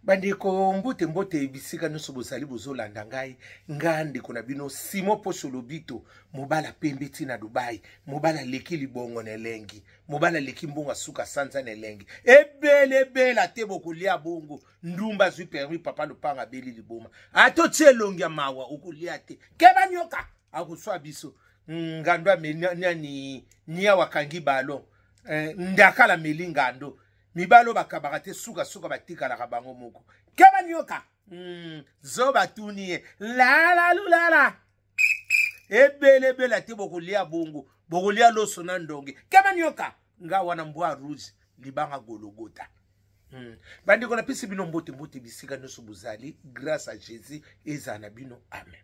Bandeko, mbote mbote bisika nyonso bozali bozolanda ngai. Nga ndeko na bino Simon Poso Lobito, mobala pembe ti na Dubai, mobala aleki libongo na elengi, mobala aleki mbongo asuka sanza na elengi. Ebele ebele te bokolia bongo, ndumba azwi permis papa lopanga abeli liboma. Ato tie elongi ya mawa okolia te. Keba nyoka akoswa biso. Ngando ameli nani niawa akangi ballon. Ndakala ameli ngando. Mibali oyo bakabaka te sukasuka batikalaka bango moko. Keba nyoka. Zoba tuni ye. Lala lulala. Ebele ebele te bokolia bongo. Bokolia loso na ndonge. Keba nyoka. Nga wana mbwa rouge libanga gologota. Bandeko napesi bino mbote mbote bisika nyonso bozali grâce à Jésus ezala na bino amen.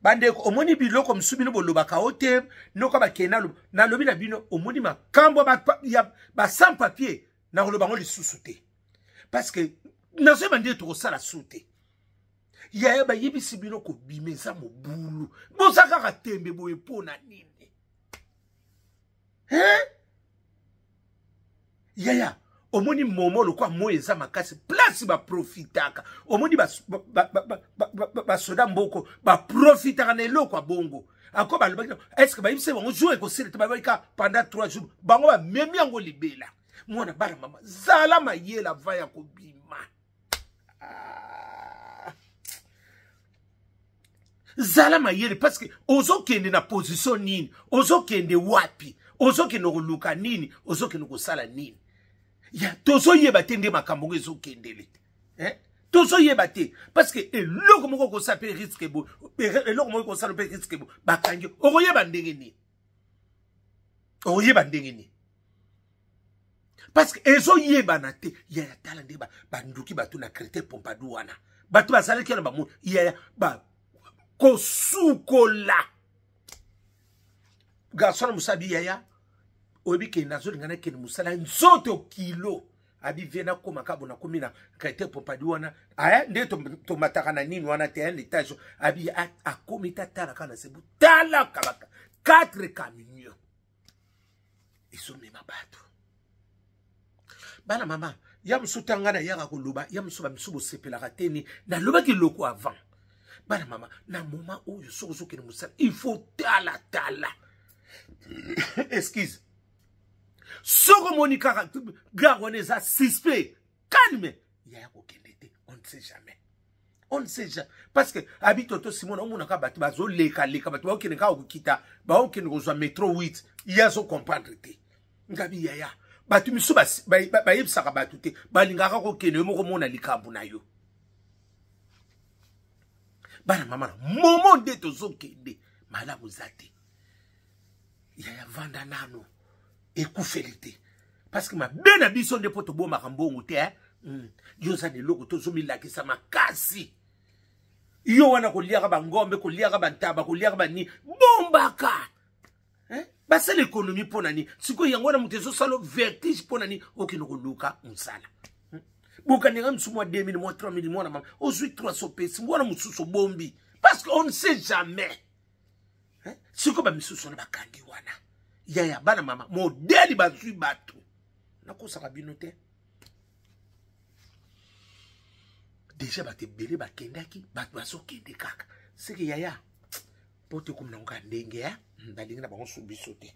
Bandeko omoni biloko mosusu bino bolobaka o te noka bakei nalobi na bino omoni makambo ya ba sans papier nakoloba yango lisusu te parce que nazoyeba nde tokosala su te. Yaya bayebisi bino kobima eza mobulu boza kaka tembe boye mpo na nini? Hein? Yaya omoni momo lokwa moyo eza makasi place baprofitaka omoni basoda mboko baprofitaka na eloko ya bongo ako balobaki est-ce que bayebisi bango jour ekosila te balobaki kaka pendant 3 jours bango bamemi yango libela. Mwana bana mama zala mayela va ya kobima. Zala mayele parce que ozokende na position nini, ozokende wapi, ozokende koluka nini, ozokende kosala nini. Ya tozoyeba te nde makambo ngo ezokendele. Hein? Tozoyeba te parce que eloko moko kosala pe risque bo, eloko moko kosala pe risque bo, bakangi okoyeba ndenge nini? Okoyeba ndenge nini? Parce que ezoyebana te. Ya ya tala nde banduki bato na Créteil Pompidou wana. Bato bazalaki wana bamoni. Ya ya ba kosukola. Garçon na mosala bi yaya, oyebi ke nazolinga nakende mosala nzoto kilo. Abi vie nakoma kaka bo nakomi na Créteil Pompidou wana. Aya nde tomataka na nini wana te, un étage. Abi akomi ta tala kaka na sebu. Tala kabaka. 4 camions. Ezomema bato. Bana mama, ya mosusu tanga na yaka koloba, ya mosusu ba misusu bosepelaka te ni nalobaki loko avant. Bana mama, na moment oyo soki ozokende mosala, il faut tala tala. Excuse. Soki omoni kaka gare wana eza suspect, calme, yaya kokende te, on ne sait jamais. On ne sait jamais. Parce que abi toto Simon omonaka bato bazoleka leka, bato baokende kaka kokita, baokende kozwa metro 8, ye azo comprendre te. Ngabi yaya, bato misusu bayebisaka bato te, balingaka kokende yo moko mona likambo na yo. Bana mama na momo nde tozokende, malamu eza te. Yaya vanda nano, ekufeli te. Parce que mabe na biso nde po tobomaka mbongo te, hein? Yo oza na eloko tozomilakisa makasi. Yo wana koliaka ba ngombe, koliaka ba ntaba, koliaka ba nini, bombaka. Hein? Basala économie mpo na nini? Sikoyo yango wana moto ezosala vertige mpo na nini? Okende koluka mosala. Bokanela mosusu mwa 2000, mwa 3000, mwana mama, ozwi 300 pesi, mwana mosusu obombi. Parce qu'on ne sait jamais. Hein? Sikoyo ba misusu wana bakangi wana. Yaya, bana mama, modèle bazwi bato. Nakosaka bino te. Déjà bato ebele bakendaki, bato bazokende kaka. Seke yaya, po te komi nango kaka ndenge, hein? Balingi na bango su biso te.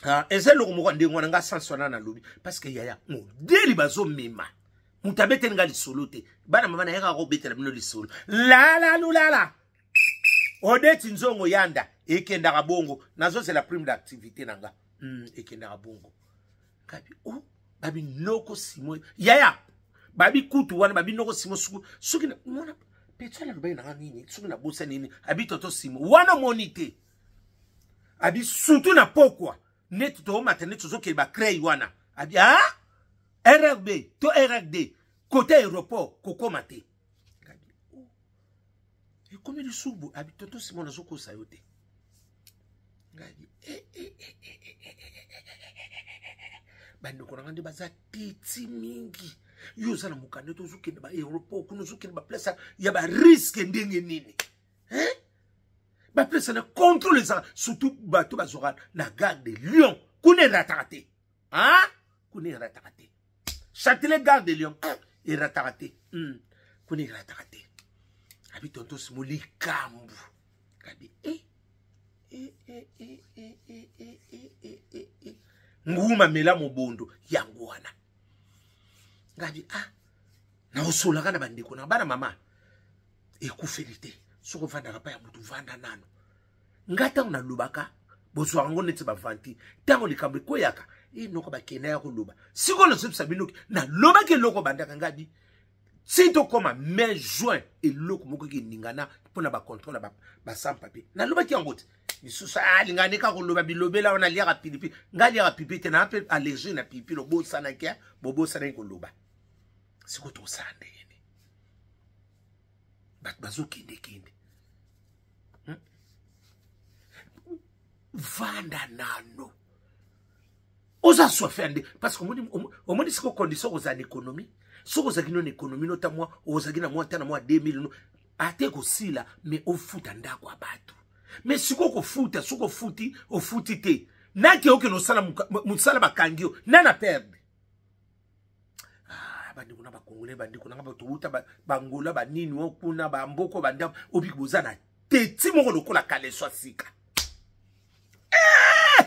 Ah, eza eloko moko ndenge wana nga sans wana nalobi. Parce que yaya, modèle bazomema. Moto abeteli nga lisolo te. Bana mama nayaka kobetela bino lisolo. La la lulala. Odeti nzongo yanda ekendaka bongo. Nazozela prime d'activité na nga. Ekendaka bongo. Kabi, oh, babi noko Simon. Yaya, babi kutu wana babi noko Simon suku. Soki na mona petra na lobaki na nga nini? Soki na bosa nini? Abi toto Simon. Wana moni te. Abi surtout na pokwa. Net to mata net tozokende ba crey wana. Abi ah RRB to RRD côté aéroport kokoma te. Kabi, oh. Ekomi lisubu abi toto Simon azokosa yo te. Ngabi, eh, eh, eh, eh, eh, eh, eh, eh, eh, eh. Bandeko na nga nde baza teti mingi. Yo oza na mokanda te, ozokende ba aéroport kuna, ozokende ba place ya ba risque ndenge nini? Hein? Ba place na contrôle ezaka, surtout bato bazwaka na gare de Lyon. Kuna erataka te. Hein? Kuna erataka te. Châtelet gare de Lyon erataka te. Kuna erataka te. Abi tonton Simo likambo. Abi eh eh eh eh eh eh eh eh eh eh eh. Nguma mela mobondo yango wana. Ngabi ah naosolaka na bandeko na bana mama ekufeli te soki ovandaka pa ya motu vanda nano nga ntango nalobaka bozwaka yango neti bavanti ntango likambo ekweyaka enoko bakenda ya koloba sikoyo nazobisa bino nalobaki eloko bandaka nga bi ti tokóma mai juin eloko moko ekeningana mpo na bacontrole ya basan papier nalobaki yango te lisusu alingaka ne kaka koloba bilobela wana aliaka pilipili ngai aliaka pilipili te naa mpe allergie na pilipili obosanaki bobosanaki koloba sikoyo tokosala ndenge nini bato bazokendekende Vanda nano oza soif ya nde parce que omoni siko condition okozala na économie soki ozalaki no na économie nota mwa ozalaki na mwa ata na mwa 2000 no ate kosila mais ofuta ndako ya bato mais sikoyo okofuta soki ofuti ofuti te nake okende osala mosala bakangi yo nana perdre. Ah, bandeko na bakongolais bandeko na nga bato wuta bangola banini o kuna bamboko bandako obiki boza na teti moko lokola kaleso ya sika eh!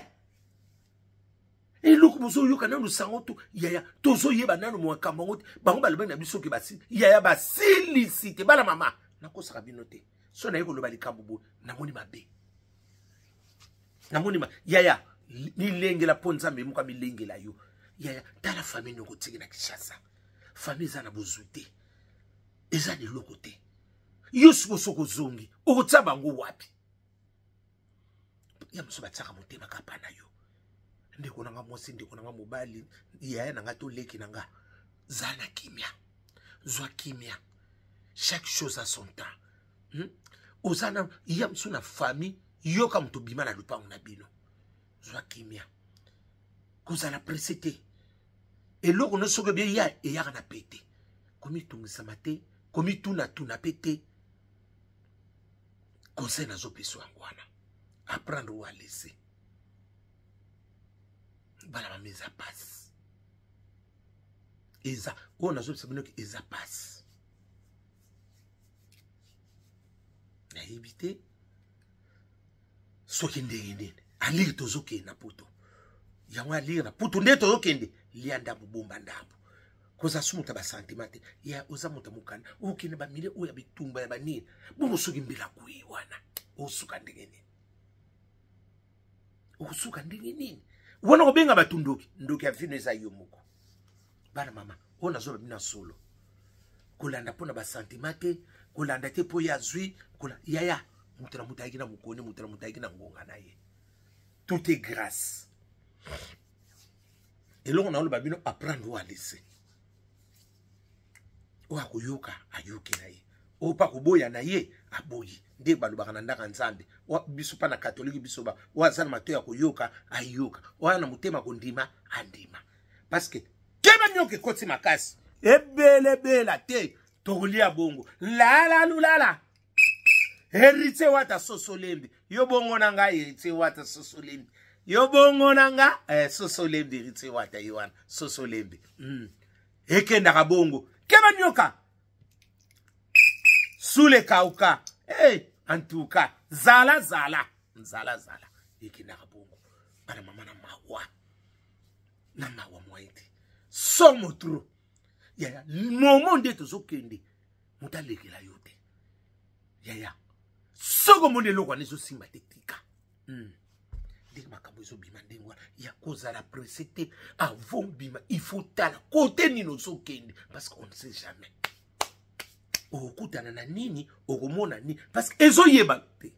Eloko bozoyoka nanu sango to yaya tozoyeba nanu makambo yango te bango balobaki na biso ke basili yaya basilisi te bana mama nakosaka bino te so naye koloba likambo boye namoni mabe namoni ma yaya milengela mpo nzambe moko amilengela yo yaya tala famille noko otiki na kinshasa famille eza na bozwi te eza na eloko te yo sikoyo soki ozongi okotia bango wapi ya mosusu batiaka motema kapa na yo ndeko na nga mwasi ndeko na nga mobali yaya na nga to leki na nga zala na kimia zwa kimia chaque chose a son temps. Oza na ya mosusu na famille yoka moto bima na lupango na bino zwa kimia kozala presse te eloko nyonso soki ebie ya eyaka na pete komitungisama te komitunatuna mpe te conseil nazopesa yango wana apprendre ou à laisser bana mama eza pasi eza oyo nazopesa bino eza pasi nayebi te soki ndenge nini alire tozokende na poto yango alire na poto nde tozokende lia ndambo bomba ndambo koza su moto ya basantima te ya oza moto ya mokanda okende bamile oyo ya bitumba ya banini bongo soki mbela kwei wana osuka ndenge nini okosuka ndenge nini wana kobenga bato ndoki ndoki ya vino eza yo moko bana mama oyo nazoba bino ya solo kolanda mpo na basantima te kolanda te mpo ye azwi yaya moto na moto ayaki na mokoni moto na moto ayaki na ngonga na ye tout est grâce eloko na oloba bino apprendre oyo alese oyo akoyoka ayoki na ye oyo mpe akoboya na ye aboyi nde balobaka na ndaka nzambe biso mpa na katolike biso ba oyo aza na matoi ya koyoka ayoka oyo na motema kondima andima parce que keba nyoka ekoti makasi ebelebela te tokolia bongo lalalulala héritier wata sosolembi yo bongo na nga héritier wata sosolembi yo bongo na nga eh, sosolembi héritier wata ye wana sosolembi Ekendaka bongo keba nyoka sule kauka hey, en tout cas zala zala zala zala ekendaka bongo bana mama na mawa na mawa moyen te somo trop yaya momo nde tozokende moto alekela yo te yaya soki omoni eloko wana ezosimba te tika ndenge makambo ezobima ndenge wana ya kozala presse te avant bima il faut tala kote nini ozokende parce qu'on ne sait jamais okokutana na nini okomona nini parce que ezoyeba te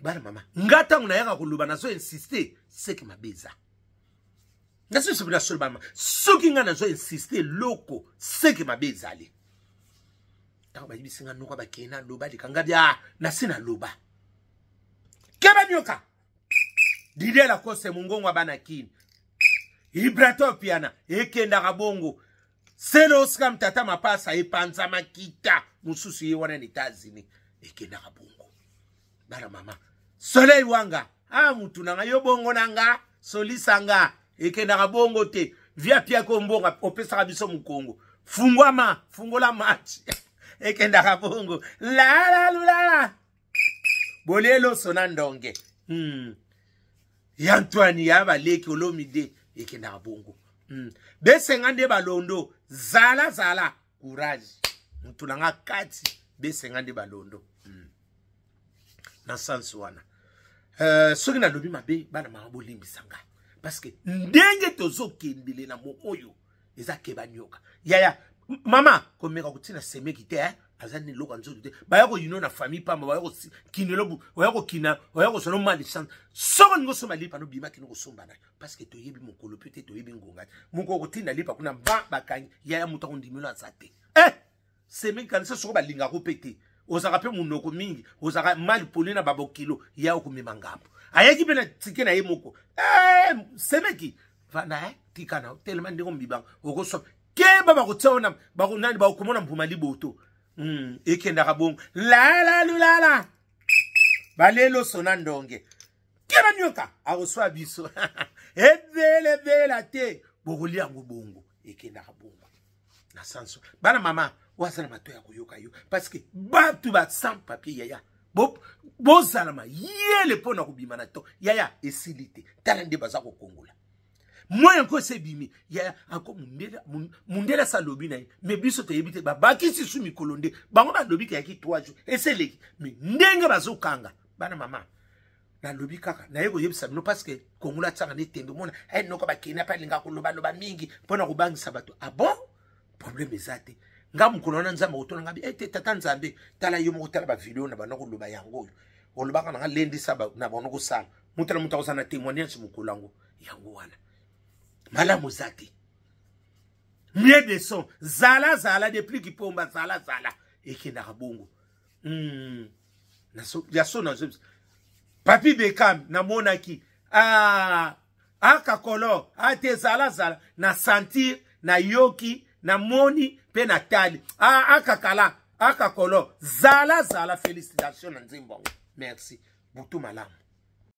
bana mama nga ntango nayaka koloba nazo insiste seke mabe eza nazosepela solo bana mama soki nga nazo insiste eloko seke mabe ezali ntango bayebisi nga noko bakei naloba likanga bia nasi naloba keba nyoka Didier Lacoste mongongo ya bana kini Ibrato Piana ekendaka bongo Selo Oscar tata mapasa epanza makita mosusu ye wana na États-Unis ekendaka bongo bana mama Soleil Wanga ah mutu na nga yo bongo na nga solisa nga. Ekendaka bongo te. Via piako mbongo opesaka biso mokongo. Fungwama, fungola match. Ekendaka bongo. La la la. Bolie loso na ndonge. Ya Antoine ya baleki olomide ekendaka bongo. Besenga nde balondo zala zala courage. Mutu na nga kati besenga nde balondo. Na sens wana. Soki nalobi mabe bana mama bolimbisa nga parce que ndenge tozokendele na moyo eza keba nyoka. Yaya mama komeka kotina semeki te eh? Aza ni eloko ya nzoto te. Baya koyino na famille pamba, baya kokinelo bu, baya kokina, baya kosala mal chance. Soko ningo somba lipa no bima kino kosomba na parce que toyebi mokolo pe te, toyebi ngonga. Moko kotinda lipa kuna ba bakangi yaya moto akondimelo aza te. Semeki kanisa soko balinga ko pe te. Ozaka pe munoko mingi, ozaka mal poli na babokilo ya okomema ngambo. Ayaki pe na tike na ye moko. Semeki vanda tika na telema ndenge mbibanga okoswa keba bakotia wana bakonani bakomona mbuma liboto. Ekendaka bongo lala lulala balelo sona ndonge keba nyoka akoswa biso ebele bela te bokolia yango bongo ekendaka bongo na sanso bana mama oyo aza na mato ya koyoka yo parce que bato ba sans papier yaya bozala mayele mpo na kobima na to yaya esili te tala nde baza kokongola moi yango esi ebimi yaya anko mundele asa alobi na ye me biso toyebi te babakisi su mikolo nde bango balobi keyaki 3 jours esi eleki me ndenge bazokanga bana mama nalobi kaka naye koyebisa bino parce que kongola atiaka nde tembe mona noko bakenda mpe alingaka kolobaloba mingi mpo na kobangisa bato. Ah bon, problème eza te. Nga mokolo wana nzambe akotuna nga bi ete tata nzambe tala yo moko tala bavideo na banda koloba yango oyo olobaka na nga lendisa na banda kosala moto na moto akozala na témoignage mokolo yango yango wana malamu eza te. Mieux de son zala zala depuis kipomba zala zala ekendaka bongo. Ya so nazo Papi Bekam namonaki akakolo ate zala zala na sentir na yoki na moni pe na tali akakala akakolo zala zala. Félicitations na nzembo yango. Merci butu malamu.